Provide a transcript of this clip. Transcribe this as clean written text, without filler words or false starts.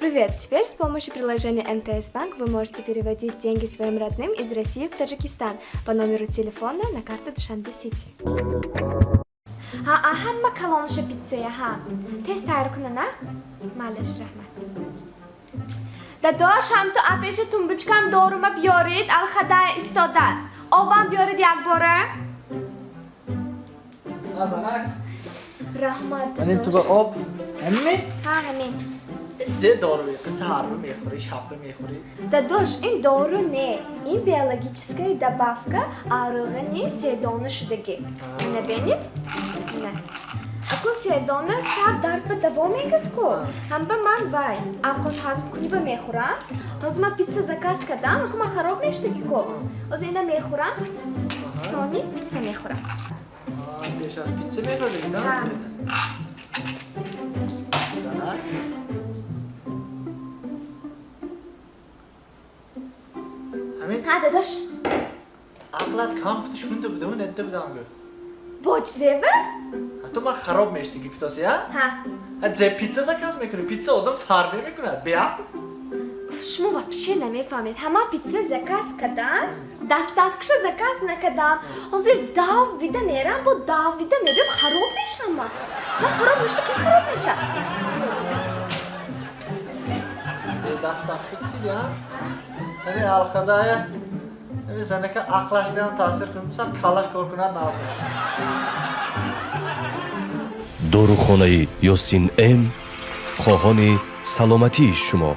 Привет! Теперь с помощью приложения МТС Банк вы можете переводить деньги своим родным из России в Таджикистан по номеру телефона на карту Душанбе Сити. Ҳа, а ҳама калонаша питсая, ҳа. Тез тайёр кунана? Малаш, раҳмат. Дадош, ҳамту апеша тумбочкам дорума биёред, алхадай истодааст. Обам биёред якбора. Занак. Раҳмат, Манин ту ба дадош. об. Ҳамин? Ҳа, ҳамин. Зе доруи саҳар мехӯрӣ, шаб мехӯрӣ? Дадош, ин дору не, ин биологическая добавка, арығини седона шудагӣ. Ина бинед. Ина. Акун седона сар дард ба даво мекард ку. Ҳамба ман вай авқот ҳазм кунӣ ба мехӯрам. Ҳозир ман питса заказ кардам, аку ман хароб мешудагӣ ку. Ҳозир ина мехӯрам, сони питса мехӯрам. Пеш аз питса мехӯрӣ, да? Ҳа. Занак. Ҳамин. Ҳа, дадош. Ақлат кам гуфта шунда будаму недда будам гӯ. Бо чизева? Ҳатто ман хароб мешудагӣ гуфтаси, а? Ҳа. Ҳа, зе питса заказ мекунӣ? Питса одам фарбе мекунад, беақл. Шумо вообще намефаҳмед. Ҳама питса заказ кардам, доставкаша заказ накардам. Ҳозир давида мерам, бо давида мебиям, хароб мешавам ман. Ман хароб нашуда, ким хароб мешавад? Бе доставка гуфтиди, а? Ҳамин алхадая ҳамин занака ақлаш биям таъсир кунад, сам каллаш кор кунад, нағз мешавад. Дорухонаи Ёсин М хоҳони саломатии шумо.